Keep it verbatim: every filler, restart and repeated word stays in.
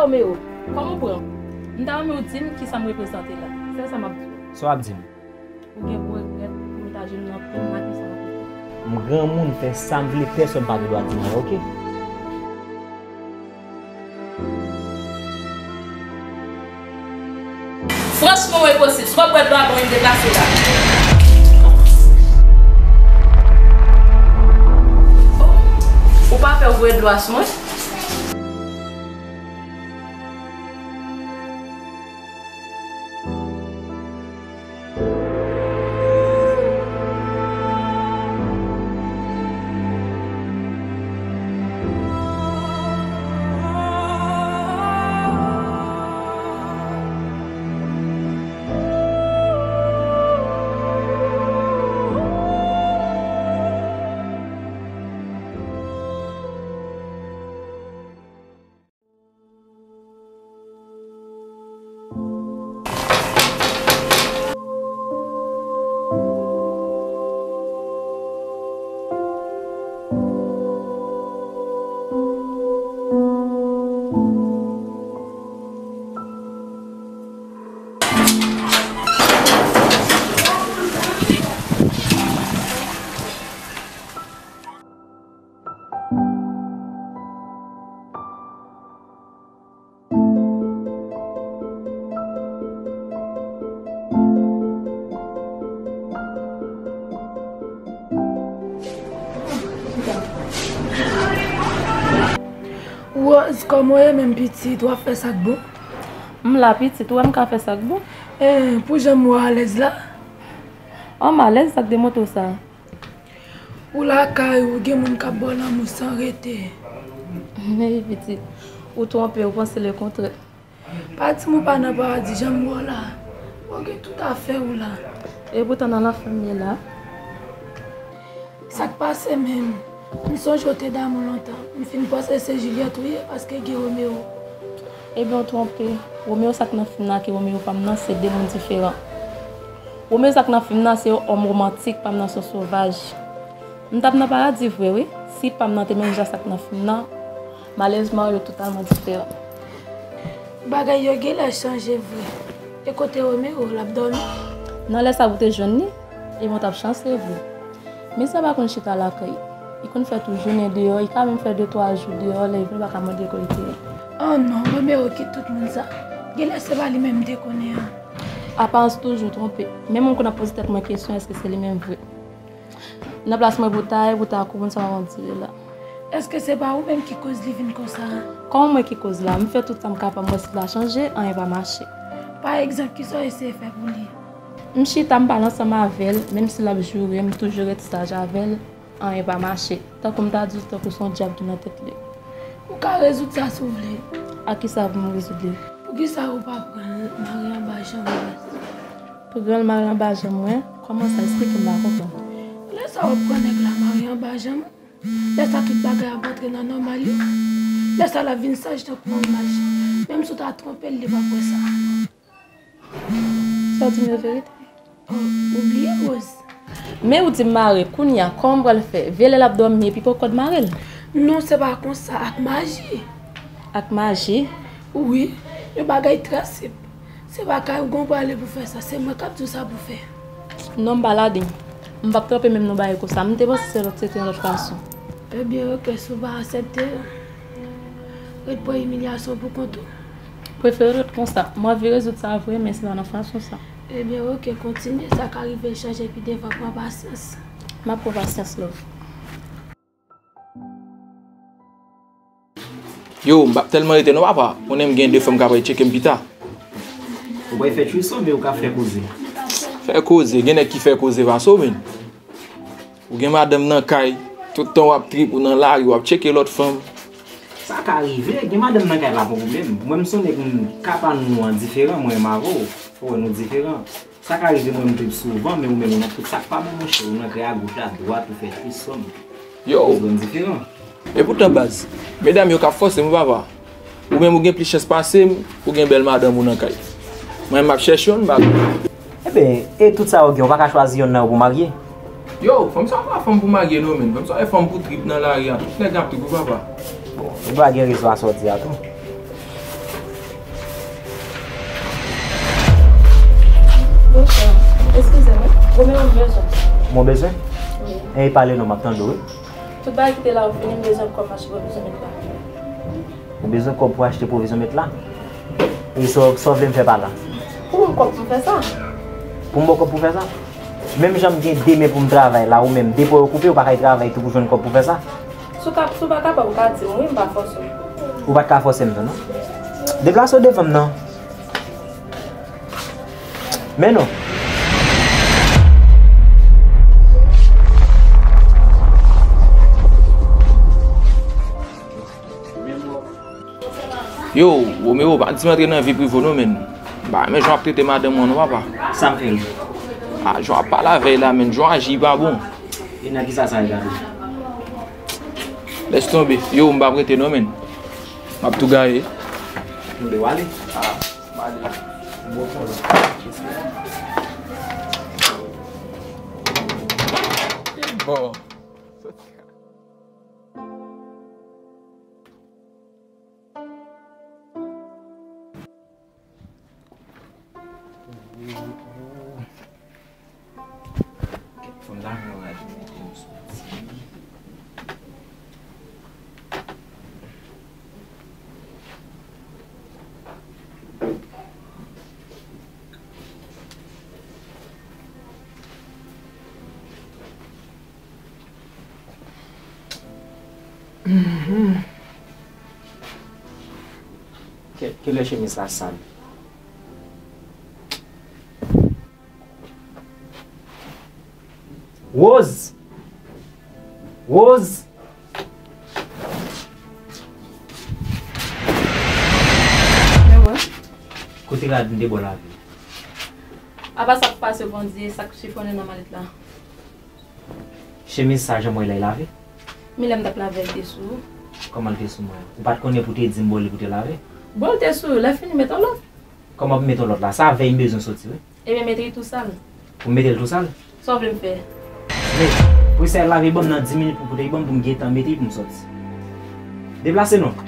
Romeo, kòman w pran? M ta renmen w di m kisa m reprezante la. Sèl sa m ap di w. Sa w ap di m? Ou gen pou regrèt, pou m ta jwenn nan pil makis nan kote. M granmoun, fè sa m vle, pèsonn pa gen dwa di m anyen, oke? Franchman, w enposib. Si w ap bwè dlo a, bon, m deplase la. Ou pa pè w voye dlo a sou mwen? Rose, kòman w ye menm pitit? W ap fè sa k bon? M la pitit, ou wè m ka fè sa k bon. Eh, pou jan m wè w alèz la? An m alèz, sa k demontre w sa? Ou lakay ou, gen moun k ap ba w lanmou san rete. Men pitit, ou twonpe, ou panse lekontrè. Pa di m ou pa nan paradi, jan m wè w la. Ou gen tout afè ou la. Epoutan nan lanfè m ye la. Sa k pase menm? M sonje w te damou lontan. M fin panse se Juliette ou ye paske gen Romeo. Ebyen, w twonpe. Romeo sa k nan fim nan ak Romeo pa m nan se de moun diferan. Romeo sa k nan fim nan se yon òm womantik, pa m nan se yon sovaj. M t ap nan paradi vre wi, si pa m nan te menm jan sa k nan fim nan. Malerezman, yo totalman diferan. Bagay yo genlè chanje vre. E kote Romeo, l ap dòmi? Nan lè sa pou te jwenn li, ebyen w t ap chanse vre. Men sa pa konn chita lakay. Li konn fè tout jounen deyò, li ka menm fè de twa jou deyò, lè li vle l pa ka mande kote l ye. Oh non, Romeo kit tout moun sa. Genlè se pa li menm m te konnen an. Aparans toujou twonpe. Menm mwen konn ap poze tèt mwen kesyon, èske se li menm vre? Nan plas mwen pou ta ye, pou ta konprann sa m ap di la. Èske se pa ou menm ki koz li vin konsa a? Kòman mwen ki koz la? M fè tout sa m kapab, m wè si l a chanje, anyen pa mache. Pa egzanp, kisa w eseye fè pou li? M chita, m pale ansanm avè l, menm si l ap joure m, m toujou ret saj avè l, anyen pa mache. Tankou m ta di w, tankou se yon dyab ki nan tèt li. Ou ka rezoud sa si w vle. Ak kisa pou m rezoud li? Poukisa ou pa pran l mare anba janm ou? Pou pran l mare anba janm mwen? Kòman sa? Esplike m, m pa konprann. Lè sa w ap pran nèg la mare anba janm ou, lè sa tout bagay ap rantre nan nòmal yo, lè sa l ap vin saj tankou yon imaj. Menm si w ta twonpe l, li p ap wè sa. Sa w di m yo verite? Oh, ou bliye, Rose? Men ou di m mare, kounye a, kòman m pral fè? Vye lè l ap dòmi, epi poko mare l? Non, se pa konsa, ak maji. Ak maji? Wi, yon bagay trè senp. Se pa kay ou gen prale pou fè sa, se mwen k ap di w sa pou fè. Non, m pa ladan. M p ap twonpe menm nan bagay konsa. M te panse se lòt, se te yon lòt fason. Ebyen, oke, si w pa aksepte, ret pran imilyasyon pou kont ou. Prefere ret konsa. M anvi rezoud sa vre, men se pa nan fason sa. Ebyen, oke, kontinye. Sa ka rive chanje pi devan, pran pasyans. M ap pran pasyans, love. Yo, m p ap tèlman rete non, papa. Konnen m gen de fanm k ap al tcheke m pita. Ou pral fè trisòm, men ou ka fè koze. Fè koze, gen nèg ki fè koze pa sou, men. Ou gen madanm nan kay, tout tan w ap trip, ou nan lari, w ap tcheke lòt fanm. Sa ka rive, gen madanm nan kay pa pran pwoblèm. Mwen, m sonje pou m ka pa nou an diferan, mwen menm avè w. Fò wè nou diferan. Sa ka rive mwen m trip souvan, men ou menm ou nan tout sa k pa bon, monchè, ou nan kay a goch la, dwat, ou fè trisòm. Yo. Ou diferan. Epoutan baz, medam yo k ap fòse m wi papa. Ou menm ou gen plis chans pase m, ou gen bèl madanm ou nan kay. Mwen m ap chèche youn, m pa. Eben, e tout sa yo gen, ou pa ka chwazi yonn nan yo pou marye? Yo, fanm sa pa fanm pou marye non, menn. Fanm sa e fanm pou trip nan lari a. Tout nèg ap trip wi papa. Bon, ou dwa gen rezon a sa w di a tou. Eskize m, wi. Gwo men yon bezwen. Mwen bezwen? Wi. E pale non, m ap tande w, wi. Tout bagay ki te la yo fini, m bezwen kòb m achte pwovizyon met la. Ou bezwen kòb pou achte pwovizyon met la? E sa w, sa w vle m fè pa la? Pou m kòb pou m fè sa. Pou m ba w kòb pou fè sa? Menm jan m gen de men pou m travay la, ou menm de pò yo koupe, ou pa ka travay tou pou jwenn kòb pou fè sa? Si w ka, si w pa kapab, ou ka di m, wi, m pa fòse w. Ou pa t ka fòse m tou, non? Deplase w devan m, non. Men non. Yo, Romeo, pa di m antre nan vi prive w non, menn. M pa renmen jan w ap trete madanm mwen non, papa. Sa m fè l? A, jan w ap pale avè l la, menn, jan w aji pa bon. E nan kisa sa ye la tou? Lès tonbe. Yo, m p ap rete non, menn. M ap tou gaye. Tonbe w ale? A, m ale. Bon, bon. Bon. Kèt, fò m lave yon rad mete m sou ti. Mhm. Kèt, kilè chemiz la sal? Rose! Rose! Kote rad m te ba w lave? Apa sa k pase, Bondye, sa k chifonnen nan malèt la? Chemiz sa, jan m wè l la, e lave? Men lè m t ap lave l te sou ou. Kòman l te sou mwen? Ou pa t konnen pou te di m ba w li pou te lave? Bon, l te sou ou, lè fini, mete yon lòt. Kòman pou mete yon lòt la? Sa vèy m bezwen soti, wi. Ebyen, mete l tou sal. Pou m mete l tou sal? Sa w vle m fè? Men, pou sa l lave, ban m nan dis minit pou, pou te ban m, pou m gentan mete l pou m soti. Deplase non.